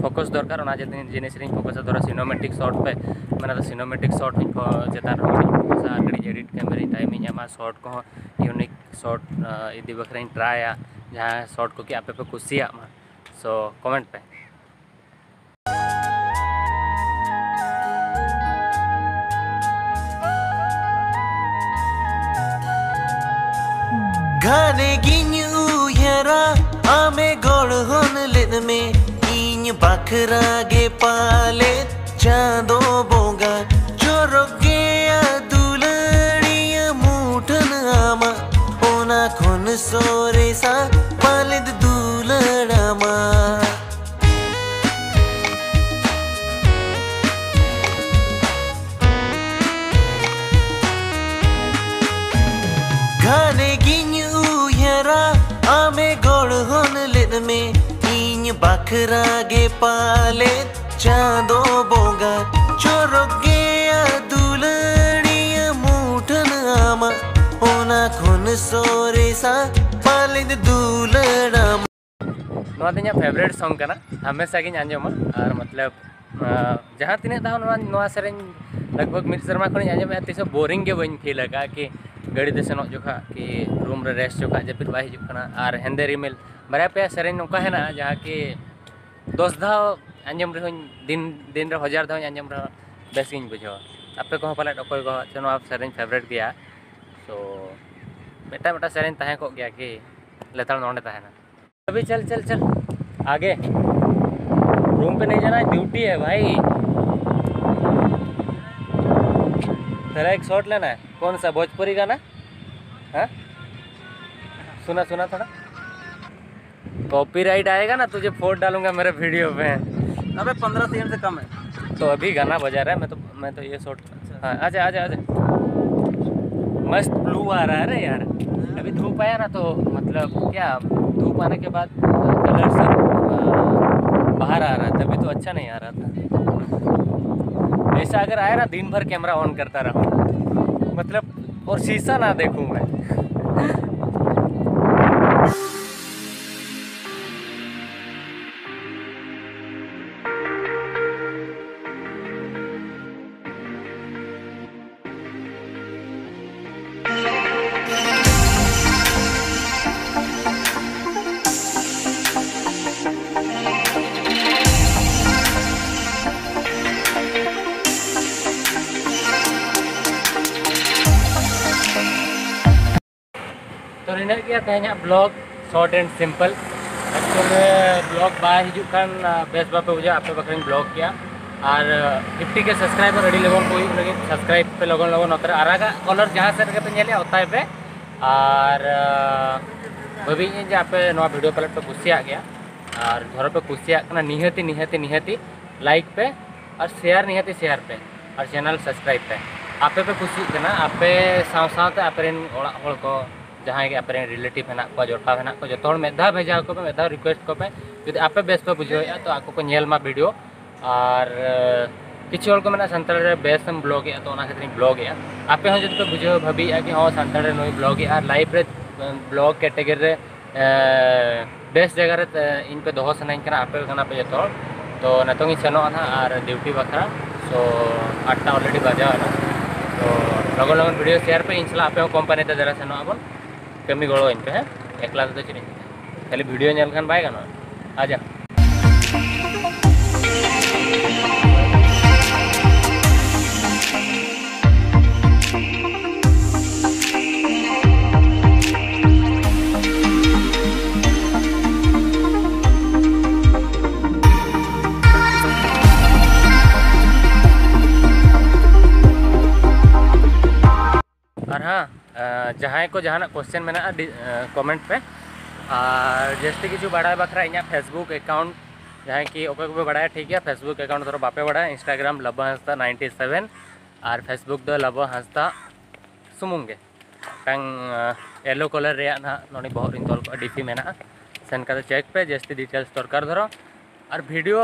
ᱯᱷᱳᱠᱟᱥ ᱫᱚᱨᱠᱟᱨ, ᱚᱱᱟ ᱡᱤᱱᱤᱥ ᱨᱤᱧ ᱯᱷᱳᱠᱟᱥᱟ᱾ ᱫᱷᱚᱨᱚ ᱥᱤᱱᱮᱢᱮᱴᱤᱠ ᱥᱚᱴ ᱯᱮ ᱢᱮᱱᱟ, ᱥᱤᱱᱮᱢᱮᱴᱤᱠ ᱥᱚᱴ ᱦᱚᱸᱧ ᱪᱮᱛᱟᱱ ᱨᱮᱦᱚᱸ ᱠᱟᱹᱴᱤᱡ ᱯᱷᱳᱠᱟᱥᱟ᱾ ᱟᱨ ᱠᱟᱹᱴᱤᱡ ᱮᱰᱤᱴ ᱠᱟᱹᱢᱤ ᱨᱮ ᱴᱟᱭᱤᱢᱤᱧ ᱮᱢᱟ, ᱥᱚᱴ ᱠᱚᱦᱚᱸ ᱤᱭᱩᱱᱤᱠ ᱥᱚᱴ ᱤᱫᱤ ᱵᱟᱠᱷᱨᱟᱧ ᱴᱨᱟᱭᱟ, ᱡᱟᱦᱟᱸ ᱥᱚᱴ ᱠᱚ ᱠᱤ ᱟᱯᱮ ᱯᱮ ᱠᱩᱥᱤᱭᱟᱜ ᱢᱟ᱾ ᱥᱳ ᱠᱚᱢᱮᱱᱴ ᱯᱮ᱾ ᱜᱷᱟᱱᱮ ᱜᱤᱧ ᱩᱭᱦᱟᱹᱨᱟ ᱟᱢᱮ ᱜᱚᱲᱦᱚᱱ ᱞᱮᱫ ᱢᱮ ᱤᱧ ᱵᱟᱠᱷᱨᱟ ᱜᱮ ᱯᱟᱞᱮᱫ ᱪᱟᱸᱫᱚ ᱵᱚᱸᱜᱟ᱾ ᱪᱚᱨᱚᱠ ᱜᱮᱭᱟ ᱫᱩᱞᱟᱹᱲᱤᱭᱟᱹ ᱢᱩᱴᱷᱟᱹᱱ ᱟᱢᱟᱜ, ᱚᱱᱟ ᱠᱷᱚᱱ ᱥᱚᱨᱮᱥᱟ ᱯᱟᱞᱮᱫ ᱫᱩᱞᱟᱹᱲ ᱟᱢᱟᱜ᱾ ᱜᱷᱟᱱᱮ ᱜᱤᱧ ᱩᱭᱦᱟᱹᱨᱟ ᱟᱢᱮ ᱜᱚᱲᱦᱚᱱ ᱞᱮᱫ ᱢᱮ ᱤᱧ ᱵᱟᱠᱷᱨᱟ ᱜᱮ ᱯᱟᱞᱮᱫ ᱪᱟᱸᱫᱚ ᱵᱚᱸᱜᱟ᱾ ᱪᱚᱨᱚᱠ ᱜᱮᱭᱟ ᱫᱩᱞᱟᱹᱲᱤᱭᱟᱹ ᱢᱩᱴᱷᱟᱹᱱ ᱟᱢᱟᱜ, ᱚᱱᱟ ᱠᱷᱚᱱ ᱥᱚᱨᱮᱥᱟ ᱯᱟᱞᱮᱫ ᱫᱩᱞᱟᱹᱲ ᱟᱢᱟᱜ᱾ ᱱᱚᱣᱟ ᱫᱚ ᱤᱧᱟᱹᱜ ᱯᱷᱮᱵᱟᱨᱮᱴ ᱥᱚᱝ ᱠᱟᱱᱟ, ᱦᱟᱢᱮᱥᱟ ᱜᱤᱧ ᱟᱸᱡᱚᱢᱟ᱾ ᱟᱨ ᱢᱚᱛᱞᱚᱵ ᱡᱟᱦᱟᱸ ᱛᱤᱱᱟᱹᱜ ᱫᱷᱟᱣ ᱱᱚᱣᱟ ᱱᱚᱣᱟ ᱥᱮᱨᱮᱧ ᱞᱟᱜᱽ ᱵᱷᱟᱜᱽ ᱢᱤᱫ ᱥᱮᱨᱢᱟ ᱠᱷᱚᱱᱤᱧ ᱟᱸᱡᱚᱢᱮᱫᱼᱟ, ᱛᱤᱥ ᱦᱚᱸ ᱵᱳᱨᱤᱝ ᱜᱮ ᱵᱟᱹᱧ ᱯᱷᱤᱞ ᱟᱠᱟᱫᱼᱟ ᱠᱤ ᱜᱟᱹᱰᱤ ᱛᱮ ᱥᱮᱱᱚᱜ ᱡᱚᱠᱷᱟᱜ ᱠᱤ ᱨᱩᱢ ᱨᱮ ᱨᱮᱥᱴ ᱡᱚᱠᱷᱟᱜ ᱡᱟᱹᱯᱤᱫ ᱵᱟᱭ ᱦᱤᱡᱩᱜ ᱠᱟᱱᱟ᱾ ᱟᱨ ᱦᱮᱸᱫᱮ ᱨᱤᱢᱤᱞ, ᱵᱟᱨᱭᱟ ᱯᱮᱭᱟ ᱥᱮᱨᱮᱧ ᱱᱚᱝᱠᱟ ᱦᱮᱱᱟᱜᱼᱟ ᱡᱟᱦᱟᱸ ᱠᱤ ᱫᱚᱥ ᱫᱷᱟᱣ ᱟᱸᱡᱚᱢ ᱨᱮᱦᱚᱸᱧ, ᱫᱤᱱ ᱫᱤᱱ ᱨᱮ ᱦᱟᱡᱟᱨ ᱫᱷᱟᱣ ᱟᱸᱡᱚᱢ ᱨᱮᱦᱚᱸ ᱵᱮᱥ ᱜᱤᱧ ᱵᱩᱡᱷᱟᱹᱣᱟ᱾ ᱟᱯᱮ ᱠᱚᱦᱚᱸ ᱯᱟᱞᱮᱫ ᱚᱠᱚᱭ ᱠᱚ ᱪᱚ ᱱᱚᱣᱟ ᱥᱮᱨᱮᱧ ᱯᱷᱮᱵᱟᱨᱮᱴ ᱜᱮᱭᱟ, ᱛᱚ ᱢᱤᱫᱴᱟᱝ ᱢᱤᱫᱴᱟᱝ ᱥᱮᱨᱮᱧ ᱛᱟᱦᱮᱸ ᱠᱚᱜ ᱜᱮᱭᱟ ᱠᱤ ᱞᱮᱛᱟᱲ ᱱᱚᱰᱮ ᱛᱟᱦᱮᱱᱟ᱾ अभी चल चल चल आगे, रूम पे नहीं जाना है, ड्यूटी है भाई। तेरा एक शॉट लेना है। कौन सा भोजपुरी गाना? हाँ, सुना सुना थोड़ा। कॉपीराइट आएगा ना, तुझे फोड़ डालूंगा मेरे वीडियो पे। अबे, पन्द्रह सेकंड से कम है। तो अभी गाना बजा रहा है, मैं तो मैं तो ये शॉट। अच्छा। हाँ, आजा आजा आजा। मस्त ब्लू आ रहा है रे यार। अभी धूप आया ना, तो मतलब क्या, धूप आने के बाद कलर सब, अ, बाहर आ रहा है, तभी तो अच्छा नहीं आ रहा था। ऐसा अगर आया ना, दिन भर कैमरा ऑन करता रहूँ, मतलब, और शीशा ना देखूँ मैं। ᱛᱚ, ᱱᱤᱱᱟᱹᱜ ᱜᱮ ᱛᱮᱦᱮᱧᱟᱜ vlog, short and simple᱾ Actual ᱨᱮ vlog ᱵᱟᱭ ᱦᱤᱡᱩᱜ ᱠᱟᱱ, ᱟ, ᱵᱮᱥ ᱵᱟᱯᱮ ᱵᱩᱡᱷᱟᱹᱣᱟ, ᱟᱯᱮ ᱵᱟᱠᱷᱨᱟᱧ vlog ᱠᱮᱜᱼᱟ᱾ ᱟᱨ, ᱟ, fifty K subscriber ᱟᱹᱰᱤ ᱞᱚᱜᱚᱱ ᱠᱚ ᱦᱩᱭᱩᱜ ᱞᱟᱹᱜᱤᱫ, subscribe ᱯᱮ ᱞᱚᱜᱚᱱ ᱞᱚᱜᱚᱱ᱾ ᱱᱚᱛᱮ ᱨᱮ ᱟᱨᱟᱜᱟᱜ colour ᱡᱟᱦᱟᱸ ᱥᱮᱫ ᱨᱮᱜᱮ ᱯᱮ ᱧᱮᱞᱮᱜᱼᱟ, ᱚᱛᱟᱭ ᱯᱮ᱾ ᱟᱨ, ᱟ, ᱵᱷᱟᱹᱵᱤᱭᱮᱫᱟᱹᱧ ᱡᱮ ᱟᱯᱮ ᱱᱚᱣᱟ video ᱯᱟᱞᱮᱫ ᱯᱮ ᱠᱩᱥᱤᱭᱟᱜ ᱜᱮᱭᱟ᱾ ᱟᱨ ᱫᱷᱚᱨᱚ ᱯᱮ ᱠᱩᱥᱤᱭᱟᱜ ᱠᱟᱱᱟ, ᱱᱤᱦᱟᱹᱛᱤ, ᱱᱤᱦᱟᱹᱛᱤ, ᱱᱤᱦᱟᱹᱛᱤ like ᱯᱮ ᱟᱨ share, ᱱᱤᱦᱟᱹᱛᱤ share ᱯᱮ ᱟᱨ channel subscribe ᱯᱮ᱾ ᱟᱯᱮ ᱯᱮ ᱠᱩᱥᱤᱜ ᱠᱟᱱᱟ, ᱟᱯᱮ ᱥᱟᱶ ᱥᱟᱶᱛᱮ ᱟᱯᱮ ᱨᱮᱱ ᱚᱲᱟᱜ ᱦᱚᱲ ᱠᱚ, ᱡᱟᱦᱟᱸᱭ ᱜᱮ ᱟᱯᱮ ᱨᱮᱱ relative ᱦᱮᱱᱟᱜ ᱠᱚᱣᱟ, ᱡᱚᱴᱟᱣ ᱦᱮᱱᱟᱜ ᱠᱚᱣᱟ, ᱡᱚᱛᱚ ᱦᱚᱲ ᱢᱤᱫ ᱫᱷᱟᱣ ᱵᱷᱮᱡᱟ ᱟᱠᱚ ᱯᱮ, ᱢᱤᱫ ᱫᱷᱟᱣ request ᱠᱚ ᱯᱮ᱾ ᱡᱩᱫᱤ ᱟᱯᱮ ᱵᱮᱥ ᱯᱮ ᱵᱩᱡᱷᱟᱹᱣᱮᱫᱼᱟ, ᱛᱚ ᱟᱠᱚ ᱠᱚ ᱧᱮᱞ ᱢᱟ video᱾ ᱟᱨ, ᱮ, ᱠᱤᱪᱷᱩ ᱦᱚᱲ ᱠᱚ ᱢᱮᱱᱟ, "ᱥᱟᱱᱛᱟᱲ ᱨᱮ ᱵᱮᱥ ᱮᱢ vlog ᱮᱫᱼᱟ, ᱛᱚ ᱚᱱᱟ ᱠᱷᱟᱹᱛᱤᱨ ᱤᱧ vlog ᱮᱫᱼᱟ᱾" ᱟᱯᱮ ᱦᱚᱸ ᱡᱩᱫᱤ ᱯᱮ ᱵᱩᱡᱷᱟᱹᱣ ᱵᱷᱟᱹᱵᱤᱭᱮᱫᱼᱟ ᱠᱤ ᱦᱚᱸ ᱥᱟᱱᱛᱟᱲ ᱨᱮ ᱱᱩᱭ vlog ᱮᱫᱼᱟ, live ᱨᱮ, ᱮ, vlog category ᱨᱮ, ᱮ, ᱵᱮᱥ ᱡᱟᱭᱜᱟ ᱨᱮ, ᱮ, ᱤᱧ ᱯᱮ ᱫᱚᱦᱚ ᱥᱟᱱᱟᱧ ᱠᱟᱱᱟ ᱟᱯᱮ ᱠᱟᱱᱟ ᱯᱮ ᱡᱚᱛᱚ ᱦᱚᱲ᱾ ᱛᱚ ᱱᱤᱛᱚᱝ ᱤᱧ ᱥᱮᱱᱚᱜᱼᱟ ᱱᱟᱦᱟᱜ ᱟᱨ duty ᱵᱟᱠᱷᱨᱟ᱾ ᱛᱚ ᱟᱴᱴᱟ already ᱵᱟᱡᱟᱣ ᱮᱱᱟ᱾ ᱛᱚ ᱞᱚᱜᱚᱱ ᱞᱚᱜᱚᱱ video share ᱯᱮ, ᱤᱧ ᱥᱟᱞᱟᱜ ᱟᱯᱮ ᱦᱚᱸ company ᱛᱮ ᱫᱮᱞᱟ ᱥᱮᱱᱚᱜ ᱟᱵᱚᱱ, ᱠᱟᱹᱢᱤ ᱜᱚᱲᱚ ᱟᱹᱧ ᱯᱮ, ᱦᱮᱸ? ᱮᱠᱞᱟ ᱛᱮᱫᱚ ᱪᱮᱫ ᱤᱧ ᱠᱟᱹᱢᱤᱭᱟ? ᱠᱷᱟᱹᱞᱤ video ᱧᱮᱞ ᱠᱷᱟᱱ ᱵᱟᱭ ᱜᱟᱱᱚᱜᱼᱟ᱾ ᱟᱡᱟ᱾ ᱟᱨ ᱦᱮᱸ, ᱟᱸ, ᱡᱟᱦᱟᱸᱭ ᱠᱚ ᱡᱟᱦᱟᱱᱟᱜ question ᱢᱮᱱᱟᱜᱼᱟ, ᱰᱤ-, ᱟᱸ, comment ᱯᱮ᱾ ᱟᱨ ᱡᱟᱹᱥᱛᱤ ᱠᱤᱪᱷᱩ ᱵᱟᱲᱟᱭ ᱵᱟᱠᱷᱨᱟ ᱤᱧᱟᱹᱜ Facebook account, ᱡᱟᱦᱟᱸᱭ ᱠᱤ ᱚᱠᱚᱭ ᱠᱚᱯᱮ ᱵᱟᱲᱟᱭᱟ, ᱴᱷᱤᱠ ᱜᱮᱭᱟ, Facebook account ᱫᱷᱚᱨᱚ ᱵᱟᱯᱮ ᱵᱟᱲᱟᱭᱟ, Instagram ᱞᱟᱵᱟ ᱦᱟᱸᱥᱫᱟ ninety seven ᱟᱨ Facebook ᱫᱚ ᱞᱟᱵᱟ ᱦᱟᱸᱥᱫᱟ ᱥᱩᱢᱩᱝ ᱜᱮ᱾ ᱢᱤᱫᱴᱟᱝ ᱭᱮᱞᱳ ᱠᱟᱞᱟᱨ ᱨᱮᱭᱟᱜ ᱱᱟᱦᱟᱜ ᱱᱚᱰᱮ ᱵᱚᱦᱚᱜ ᱨᱤᱧ ᱛᱚᱞ ᱠᱚᱜᱼᱟ, ᱰᱤᱯᱤ ᱢᱮᱱᱟᱜᱼᱟ, ᱥᱮᱱ ᱠᱟᱛᱮ ᱪᱮᱠ ᱯᱮ, ᱡᱟᱹᱥᱛᱤ ᱰᱤᱴᱮᱞᱥ ᱫᱚᱨᱠᱟᱨ ᱫᱷᱚᱨᱚ᱾ ᱟᱨ ᱵᱷᱤᱰᱤᱭᱳ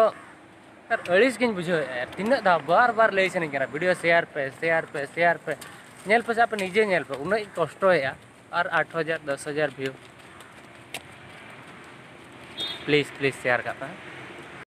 ᱟᱨ ᱟᱹᱲᱤᱥ ᱜᱤᱧ ᱵᱩᱡᱷᱟᱹᱣᱮᱫᱼᱟ, ᱛᱤᱱᱟᱹᱜ ᱫᱷᱟᱣ ᱵᱟᱨ ᱵᱟᱨ ᱞᱟᱹᱭ ᱥᱟᱱᱟᱧ ᱠᱟᱱᱟ, ᱵᱷᱤᱰᱤᱭᱳ ᱥᱮᱭᱟᱨ ᱯᱮ, ᱥᱮᱭᱟᱨ ᱯᱮ, ᱥᱮᱭᱟᱨ ᱯᱮ᱾ ᱧᱮᱞ ᱯᱮᱥᱮ ᱟᱯᱮ ᱱᱤᱡᱮ ᱧᱮᱞ ᱯᱮ, ᱩᱱᱟᱹᱜ ᱤᱧ ᱠᱚᱥᱴᱚᱭᱮᱫᱼᱟ, ᱟᱨ ᱟᱴ ᱦᱟᱡᱟᱨ ᱫᱚᱥ ᱦᱟᱡᱟᱨ ᱵᱷᱤᱭᱩ᱾ ᱯᱞᱤᱡᱽ ᱯᱞᱤᱡᱽ ᱥᱮᱭᱟᱨ ᱠᱟᱜ ᱯᱮ᱾